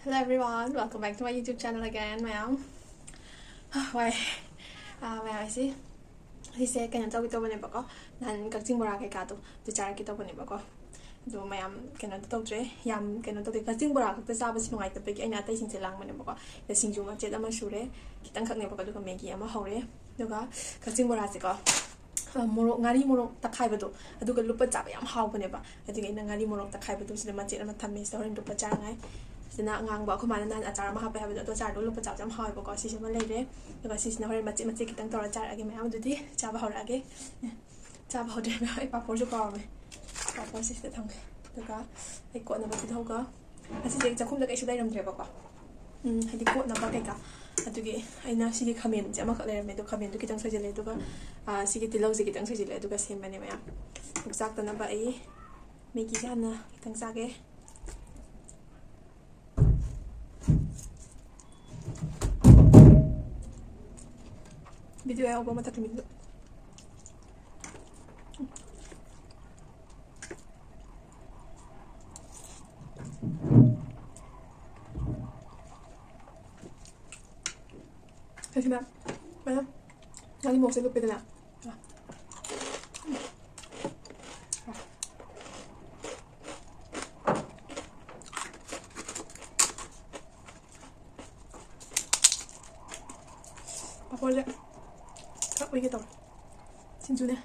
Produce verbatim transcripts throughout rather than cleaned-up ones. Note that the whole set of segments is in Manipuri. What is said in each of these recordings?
Hello everyone, welcome back to my YouTube channel again, ꯃꯌꯥꯝ꯫ ꯋꯥꯏ꯫ ꯑꯥ, ꯃꯌꯥꯝ ꯑꯩꯁꯦ, ꯑꯩꯁꯦ ꯀꯩꯅꯣ ꯇꯧꯒꯦ ꯇꯧꯕꯅꯦꯕꯀꯣ, ꯅꯍꯥꯟ ꯀꯛꯆꯤꯡ ꯕꯣꯔꯥ ꯀꯩꯀꯥꯗꯣ ꯑꯗꯨ ꯆꯥꯔꯛꯀꯦ ꯇꯧꯕꯅꯦꯕꯀꯣ꯫ ꯑꯗꯣ ꯃꯌꯥꯝ ꯀꯩꯅꯣ ꯇꯧꯗ꯭ꯔꯦ, ꯌꯥꯝ ꯀꯩꯅꯣ ꯇꯧꯗꯦ꯫ ꯀꯛꯆꯤꯡ ꯕꯣꯔꯥ ꯈꯛꯇ ꯆꯥꯕꯁꯤ ꯅꯨꯡꯉꯥꯏꯇꯕꯒꯤ ꯑꯩꯅ ꯑꯇꯩꯁꯤꯡꯁꯦ ꯂꯥꯡꯕꯅꯦꯕꯀꯣ꯫ ꯑꯗ ꯁꯤꯡꯖꯨ ꯃꯆꯦꯠ ꯑꯃ ꯁꯨꯔꯦ, ꯈꯤꯇꯪꯈꯛꯅꯦꯕꯀꯣ, ꯑꯗꯨꯒ ꯃꯦꯒꯤ ꯑꯃ ꯍꯧꯔꯦ꯫ ꯑꯗꯨꯒ ꯀꯛꯆꯤꯡ ꯕꯣꯔꯥꯁꯦꯀꯣ, ꯑ, ꯃꯣꯔꯣꯛ, ꯉꯥꯔꯤ ꯃꯣꯔꯣꯛ ꯇꯛꯈꯥꯏꯕꯗꯣ, ꯑꯗꯨꯒ ꯂꯨꯞꯄ ꯆꯥꯕ ꯌꯥꯝ ꯍꯥꯎꯕꯅꯦꯕ꯫ ꯑꯗꯨꯒꯤ ꯑꯩꯅ ꯉꯥꯔꯤ ꯃꯣꯔꯣꯛ ꯇꯛꯈꯥꯏꯕꯗꯣ ꯁꯤꯗ ꯃꯆꯦꯠ ꯑꯃ ꯊꯝꯃꯦ, ꯁꯤꯗ ꯍꯣꯔꯦꯟ ꯂꯨꯞꯄ ꯆꯥꯅꯉꯥꯏ꯫ ꯁꯤꯗꯅ ꯑꯉꯥꯡꯕ, ꯑꯩꯈꯣꯏ ꯃꯥꯅ ꯅꯍꯥꯟ ꯑꯆꯥꯔ ꯑꯃ ꯍꯥꯞꯄꯦ ꯍꯥꯏꯕꯗꯣ, ꯑꯗꯣ ꯑꯆꯥꯔꯗꯣ ꯂꯨꯞꯄ ꯆꯥꯕꯁꯨ ꯌꯥꯝ ꯍꯥꯎꯋꯦꯕꯀꯣ꯫ ꯁꯤꯁꯤꯃ ꯂꯩꯔꯦ꯫ ꯑꯗꯨꯒ ꯁꯤꯁꯤꯅ ꯍꯣꯔꯦꯟ ꯃꯆꯦꯠ ꯃꯆꯦꯠ ꯈꯤꯇꯪ ꯇꯧꯔ ꯆꯥꯔꯛꯑꯒꯦ ꯃꯌꯥꯝ꯫ ꯑꯗꯨꯗꯤ ꯆꯥꯕ ꯍꯧꯔꯛꯑꯒꯦ꯫ ꯆꯥꯕ ꯍꯧꯗ꯭ꯔꯦ ꯃꯌꯥꯝ, ꯑꯩ ꯄꯥꯐꯣꯔꯁꯨ ꯀꯥꯎꯔꯝꯃꯦ꯫ ꯄꯥꯐꯣꯔꯁꯦ ꯁꯤꯗ ꯊꯝꯒꯦ꯫ ꯑꯗꯨꯒ ꯑꯩ ꯀꯣꯠꯅꯕ ꯇꯤꯜꯍꯧꯒ, ꯑꯁꯤꯁꯦ ꯆꯥꯛꯈꯨꯝꯗ ꯀꯩꯁꯨ ꯂꯩꯔꯝꯗ꯭ꯔꯦꯕꯀꯣ꯫ ꯎꯝ, ꯍꯥꯏꯗꯤ ꯀꯣꯠꯅꯕ ꯀꯩꯀꯥ꯫ ꯑꯗꯨꯒꯤ ꯑꯩꯅ ꯁꯤꯒꯤ ꯈꯥꯃꯦꯟꯁꯦ ꯑꯃꯈꯛ ꯂꯩꯔꯝꯃꯦ, ꯑꯗꯣ ꯈꯥꯃꯦꯟꯗꯣ ꯈꯤꯇꯪ ꯁꯣꯏꯖꯜꯂꯦ, ꯑꯗꯨꯒ, ꯑ, ꯁꯤꯒꯤ ꯇꯤꯜꯍꯧꯁꯦ ꯈꯤꯇꯪ ꯁꯣꯏꯖꯜꯂꯦ, ꯑꯗꯨꯒ ꯁꯦꯝꯕꯅꯦ ꯃꯌꯥꯝ꯫ ꯄꯨꯛ ꯆꯥꯛꯇꯅꯕ ꯑꯩ ꯃꯦꯒꯤꯁꯦ ꯍꯥꯟꯅ ꯈꯤꯇꯪ ꯆꯥꯒꯦ꯫ ꯚꯤꯗꯤꯑꯣ ꯌꯥꯎꯕ ꯃꯊꯛꯀꯤ ꯃꯤꯗꯨ꯫ ꯁꯤꯁꯤꯅ ꯃꯌꯥꯝ ꯉꯥꯔꯤ ꯃꯣꯔꯣꯛꯁꯦ ꯂꯨꯞꯄꯦꯗꯅ꯫ ꯄꯥꯐꯣꯔꯁꯦ ꯈꯔ ꯎꯏꯒꯦ ꯇꯧꯔꯦ꯫ ꯁꯤꯡꯖꯨꯅꯦ꯫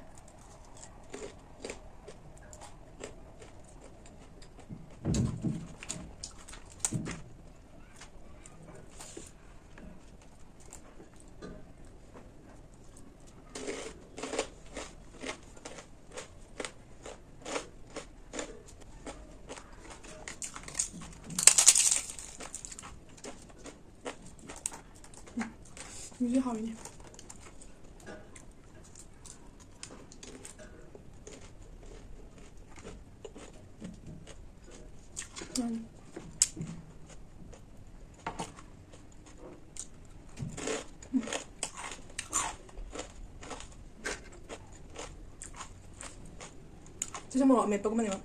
ꯁꯤꯡꯖꯨꯁꯦ ꯍꯥꯎꯋꯤꯅꯦ꯫ ꯎꯝ꯫ ꯁꯤꯁꯨ ꯃꯣꯔꯣꯛ ꯑꯃꯦꯠꯄꯒꯨꯝꯕꯅꯦꯕ꯫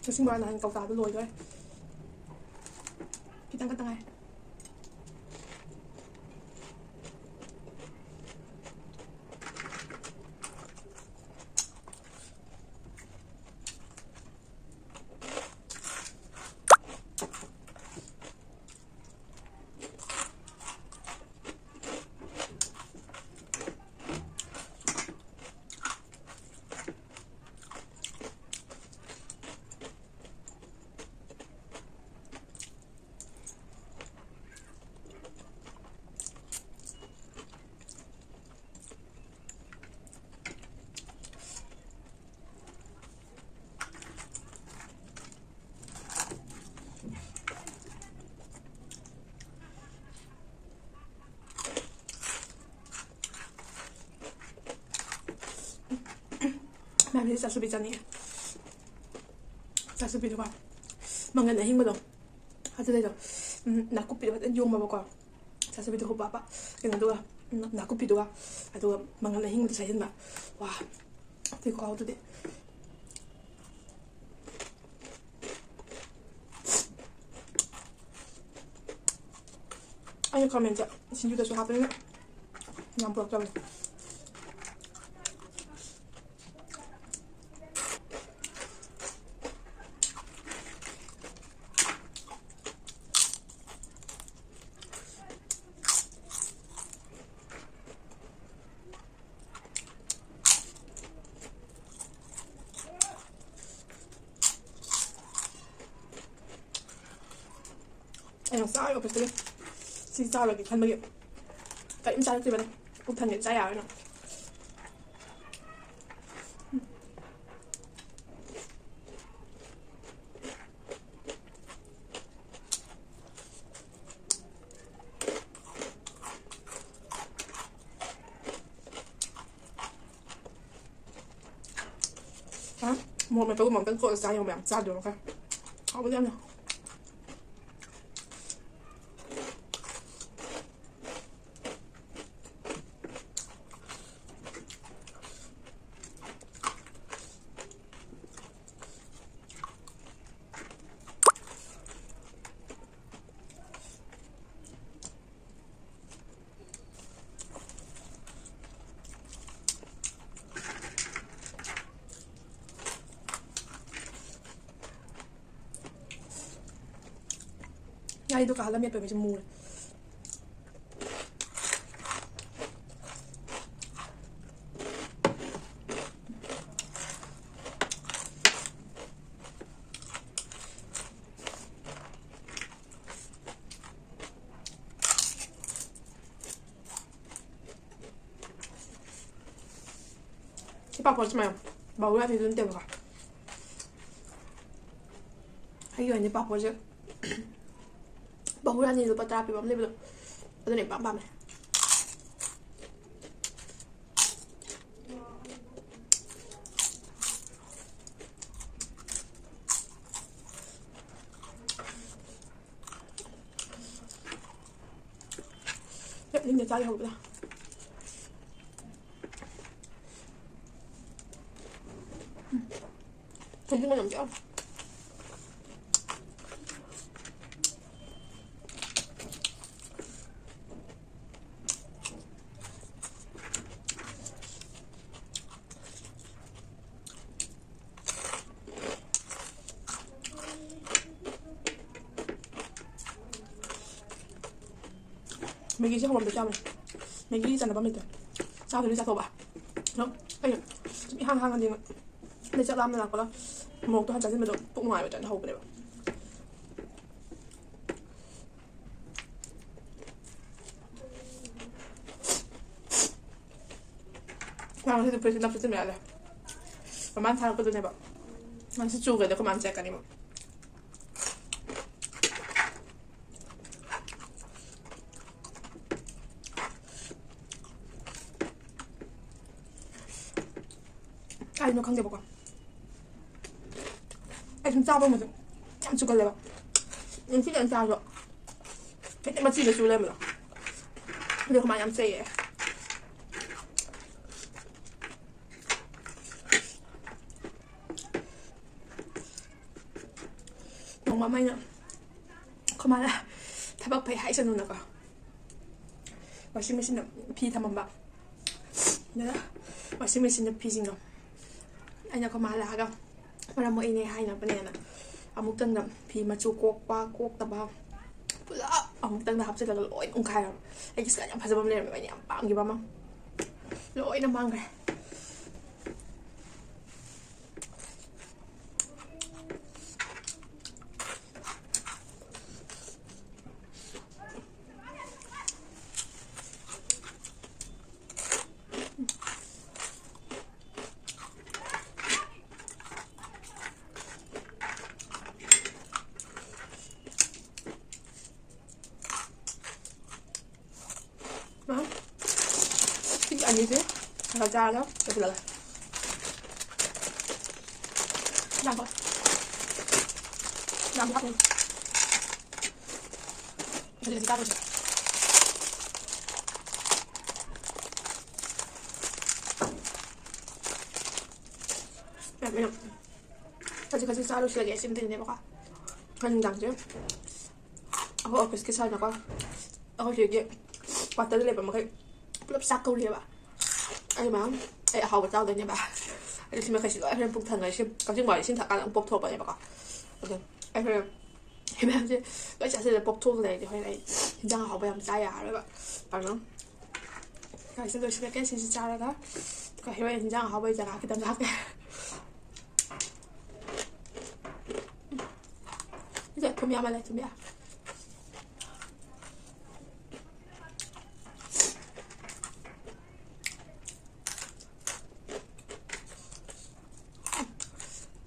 ꯀꯛꯆꯤꯡ ꯕꯣꯔꯥ ꯅꯍꯥꯟ ꯀꯧꯇꯥꯗꯣ ꯂꯣꯏꯗꯣꯔꯦ꯫ ꯈꯤꯇꯪ ꯈꯛꯇ ꯉꯥꯏꯔꯦ꯫ ꯃꯌꯥꯝꯁꯦ ꯆꯥꯁꯨꯕꯤ ꯆꯥꯅꯤꯡꯉꯦ꯫ ꯆꯥꯁꯨꯕꯤꯗꯨꯀꯣ, ꯃꯪꯒꯟ ꯑꯍꯤꯡꯕꯗꯣ, ꯑꯗꯨꯗꯩꯗꯣ, ꯎꯝ, ꯅꯥꯀꯨꯞꯄꯤꯗꯣ ꯐꯖꯅ ꯌꯣꯝꯃꯕꯀꯣ, ꯆꯥꯁꯨꯕꯤꯗꯣ ꯍꯨꯞꯄ ꯍꯥꯞꯄ, ꯀꯩꯅꯣꯗꯨꯒ, ꯎꯝ, ꯅꯥꯀꯨꯞꯄꯤꯗꯨꯒ, ꯑꯗꯨꯒ ꯃꯪꯒꯟ ꯑꯍꯤꯡꯕꯗꯨ ꯁꯥꯏꯖꯤꯟꯕ꯫ ꯋꯥ, ꯑꯗꯨꯏ ꯈꯨꯍꯥꯎꯗꯨꯗꯤ꯫ ꯑꯩꯅ ꯈꯥꯃꯦꯟꯁꯦ ꯁꯤꯡꯖꯨꯗꯁꯨ ꯍꯥꯞꯄꯅꯤꯅ ꯌꯥꯝ ꯄꯨꯔꯛꯇꯕꯅꯦ꯫ ꯑꯩꯅ ꯆꯥꯔꯤꯕ ꯑꯣꯐꯤꯁꯇꯒꯤ ꯁꯤ ꯆꯥꯔꯒꯦ ꯈꯟꯕꯒꯤ ꯀꯔꯤꯝ ꯆꯥꯔꯛꯇ꯭ꯔꯤꯕꯅꯦ꯫ ꯄꯨꯛ ꯊꯟꯒꯩ ꯆꯥ ꯌꯥꯔꯣꯏꯅ꯫ ꯍꯥ? ꯃꯣꯔꯣꯛ ꯃꯦꯠꯄꯒꯨꯝꯕ ꯑꯝꯇꯪ ꯀꯣꯠꯂ ꯆꯥ ꯌꯦꯡꯉꯣ ꯃꯌꯥꯝ꯫ ꯆꯥꯗꯣꯏꯔꯣ ꯈꯔ? ꯍꯥꯎꯕꯅꯦ ꯌꯥꯝꯅ꯫ ꯑꯩꯗꯣ ꯀꯥꯍꯜꯂ ꯃꯦꯠꯄ ꯃꯤꯁꯦ ꯃꯨꯔꯦ꯫ ꯁꯤ ꯄꯥꯐꯣꯔꯁꯦ ꯃꯌꯥꯝ ꯕꯥꯎ ꯌꯥꯅꯤꯗꯨ ꯅꯠꯇꯦꯕꯀꯣ꯫ ꯑꯩꯒꯤ ꯑꯣꯏꯅꯗꯤ ꯄꯥꯐꯣꯔꯁꯦ, ꯕꯥꯎ ꯌꯥꯅꯤ ꯂꯨꯄꯥ ꯇꯔꯥ ꯄꯤꯕ ꯑꯃ ꯂꯩꯕꯗꯣ, ꯑꯗꯨꯅ ꯏꯄꯥꯝ ꯄꯥꯝꯃꯦ꯫ ꯆꯠꯅꯤꯡꯗꯦ ꯆꯥ ꯂꯩꯍꯧꯕꯗ꯫ ꯊꯣꯏꯗꯤꯡ ꯃꯅꯝ ꯌꯥꯎ꯫ ꯃꯦꯒꯤꯁꯦ ꯍꯧꯔꯝꯗ ꯆꯥꯕꯅꯦ꯫ ꯃꯦꯒꯤ ꯆꯥꯟꯅꯕ ꯂꯩꯇꯦ꯫ ꯆꯥꯗꯣꯏꯅꯤ ꯆꯥꯊꯣꯛꯑꯕ꯫ ꯑꯗꯨꯝ ꯑꯩꯅ ꯁꯨꯝ ꯏꯍꯥꯡ ꯍꯥꯡꯉꯗꯤ ꯑꯗꯩ ꯆꯥꯛ ꯂꯥꯝꯅ ꯂꯥꯛꯄꯒ ꯃꯣꯔꯣꯛꯇꯣ ꯍꯥꯟ ꯆꯥꯁꯤꯟꯕꯗꯣ ꯄꯨꯛ ꯅꯨꯡꯉꯥꯏꯕ ꯇꯥꯏꯞꯇ ꯍꯧꯕꯅꯦꯕ꯫ ꯃꯥ ꯉꯁꯤꯗꯤ ꯐꯨꯔꯤꯠꯁꯦ ꯅꯞꯄꯁꯦ ꯃꯌꯥꯝ ꯂꯩ꯫ ꯃꯃꯥꯅ ꯊꯥꯔꯛꯄꯗꯨꯅꯦꯕ꯫ ꯉꯁꯤ ꯆꯨꯒꯗꯤ ꯑꯩꯈꯣꯏ ꯃꯥꯅ ꯆꯩꯔꯛꯀꯅꯤꯕ꯫ ꯀꯥꯏꯗꯅꯣ ꯈꯪꯗꯦꯕꯀꯣ꯫ ꯑꯩ ꯁꯨꯝ ꯆꯥꯕ ꯑꯃꯁꯨ ꯌꯥꯝ ꯆꯨꯒꯜꯂꯦꯕ꯫ ꯅꯨꯡꯁꯤꯠ ꯌꯥꯝ ꯆꯥꯔꯁꯨ ꯍꯦꯛꯇ ꯃꯆꯤꯗ ꯆꯨ ꯂꯩꯔꯝꯕꯗꯣ꯫ ꯑꯗꯨ ꯀꯃꯥꯏꯅ ꯌꯥꯝ ꯆꯩꯌꯦ꯫ ꯅꯣꯡꯃ ꯑꯃ ꯑꯩꯅ ꯑꯩꯈꯣꯏ ꯃꯥꯅ ꯊꯕꯛ ꯐꯩ ꯍꯥꯏꯁꯅꯨꯅꯀꯣ, washing machineꯗ ꯐꯤ ꯊꯝꯃꯝꯕ꯫ ꯑꯗꯨꯅ washing machineꯗ ꯐꯤꯁꯤꯡꯗꯣ ꯑꯩꯅ ꯑꯩꯈꯣꯏ ꯃꯥ ꯂꯥꯛꯑꯒ ꯃꯔꯝ ꯃꯣꯛꯏꯅꯦ ꯍꯥꯏꯅꯕꯅꯦꯅ ꯑꯃꯨꯛꯇꯪꯗ ꯐꯤ ꯃꯆꯨ ꯀꯣꯛꯄ ꯀꯣꯛꯇꯕ ꯄꯨꯂꯞ ꯑꯃꯨꯛꯇꯪꯗ ꯍꯥꯞꯆꯤꯜꯂꯒ ꯂꯣꯏ ꯎꯪꯈꯥꯏꯔꯕ꯫ ꯑꯩꯒꯤ ꯁꯤꯀꯥꯟ ꯌꯥꯝ ꯐꯖꯕ ꯑꯃ ꯂꯩꯔꯝꯃꯦꯕ, ꯑꯩꯅ ꯌꯥꯝ ꯄꯥꯝꯈꯤꯕ ꯑꯃ, ꯂꯣꯏꯅ ꯃꯥꯡꯈ꯭ꯔꯦ꯫ ꯁꯤ ꯑꯅꯤꯁꯦ ꯈꯔ ꯆꯥꯔꯒ ꯂꯣꯏꯁꯤꯜꯂꯒꯦ꯫ ꯌꯥꯝ ꯍꯥꯎꯋꯦ꯫ ꯌꯥꯝ ꯍꯥꯎꯋꯦ꯫ ꯍꯧꯖꯤꯛ ꯆꯥꯕꯁꯦ꯫ ꯌꯥꯝ, ꯌꯥꯝ꯫ ꯈꯖꯤꯛ ꯈꯖꯤꯛ ꯆꯥ ꯂꯣꯏꯁꯤꯜꯂꯒꯦ꯫ ꯁꯤꯃꯗꯤꯅꯦꯕꯀꯣ꯫ ꯍꯣꯔꯦꯟ ꯅꯨꯡꯗꯥꯡꯁꯦ ꯑꯩꯈꯣꯏ ꯑꯣꯐꯤꯁꯀꯤ ꯁꯥꯔꯅꯀꯣ, ꯑꯩꯈꯣꯏ ꯁꯤꯒꯤ ꯀ꯭ꯋꯥꯇꯔꯗ ꯂꯩꯕ ꯃꯈꯩ ꯄꯨꯂꯞ ꯆꯥꯛ ꯀꯧꯔꯤꯑꯕ꯫ ꯑꯩ ꯃꯌꯥꯝ, ꯑꯩ ꯑꯍꯥꯎꯕ ꯆꯥꯗꯣꯏꯅꯦꯕ꯫ ꯑꯗꯨ ꯁꯤ ꯃꯈꯩꯁꯤ ꯂꯣꯏ ꯍꯣꯔꯦꯟ ꯄꯨꯛ ꯊꯟꯈ꯭ꯔꯦ꯫ ꯁꯤ ꯀꯛꯆꯤꯡ ꯕꯣꯔꯥ ꯏꯁꯤꯡ ꯊꯛꯀꯥꯟꯗ ꯑꯃꯨꯛ ꯄꯣꯞꯊꯣꯔꯛꯄꯅꯦꯕꯀꯣ꯫ ꯑꯗꯣ ꯑꯩ ꯍꯣꯔꯦꯟ ꯁꯤ ꯃꯌꯥꯝꯁꯦ ꯂꯣꯏ ꯆꯥꯁꯤꯜꯂꯦ, ꯄꯣꯞꯊꯣꯛꯑꯒ ꯂꯩꯔꯗꯤ ꯍꯣꯔꯦꯟ ꯑꯩ ꯍꯤꯟꯖꯥꯡ ꯑꯍꯥꯎꯕ ꯌꯥꯝ ꯆꯥ ꯌꯥꯔꯔꯣꯏꯕ꯫ ꯑꯗꯨꯅ ꯁꯤꯗ ꯂꯣꯏꯁꯤꯜꯂꯛꯀꯦ꯫ ꯁꯤꯁꯤ ꯆꯥꯔꯒ ꯑꯗꯨꯒ ꯍꯣꯔꯦꯟ ꯍꯤꯟꯖꯥꯡ ꯑꯍꯥꯎꯕꯒꯤ ꯖꯒꯥ ꯈꯤꯇꯪ ꯂꯥꯛꯀꯦ꯫ ꯁꯤꯁꯦ ꯊꯨꯝ ꯌꯥꯝꯃꯜꯂꯦ, ꯊꯨꯝ ꯌꯥꯝ꯫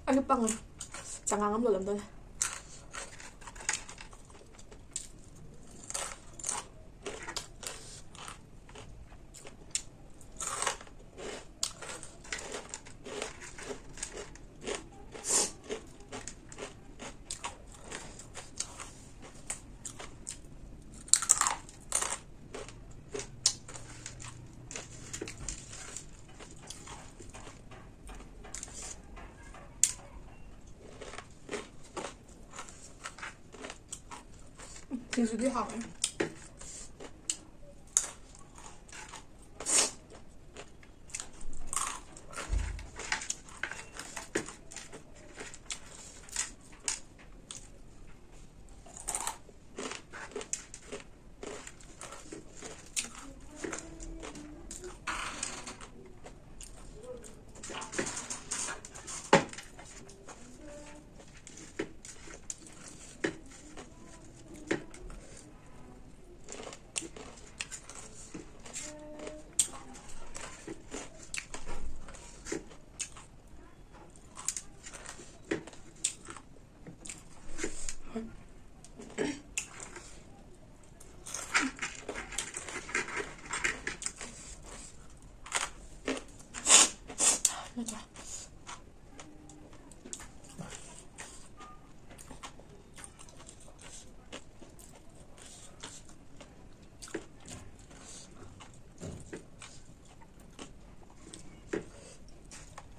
ꯑꯩꯁꯨ ꯄꯪꯉꯦ꯫ ꯆꯉꯥꯡ ꯑꯃ ꯂꯣꯜꯂꯝꯗꯣꯏꯅꯦ꯫ ꯁꯤꯡꯖꯨꯗꯤ ꯍꯥꯎꯋꯦ꯫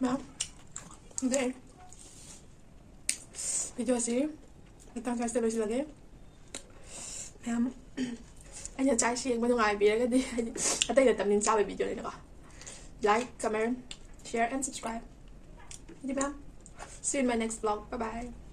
ꯃꯌꯥꯝ ꯑꯗꯨꯗꯤ ꯑꯩ ꯚꯤꯗꯤꯑꯣꯁꯤ ꯃꯇꯥꯡ ꯁ꯭ꯋꯥꯏꯁꯤꯗ ꯂꯣꯏꯁꯤꯜꯂꯒꯦ꯫ ꯃꯌꯥꯝ ꯑꯩꯅ ꯆꯥꯛꯁꯤ ꯌꯦꯡꯕ ꯅꯨꯡꯉꯥꯏꯕꯤꯔꯒꯗꯤ, ꯍꯥꯏꯗꯤ ꯑꯇꯩ ꯅꯠꯇꯕꯅꯤꯅ ꯆꯥꯕꯒꯤ ꯚꯤꯗꯤꯑꯣꯅꯤꯅꯀꯣ, like, comment, share and subscribe. ꯑꯗꯨꯗꯤ ꯃꯌꯥꯝ, see you in my next vlog. Bye bye.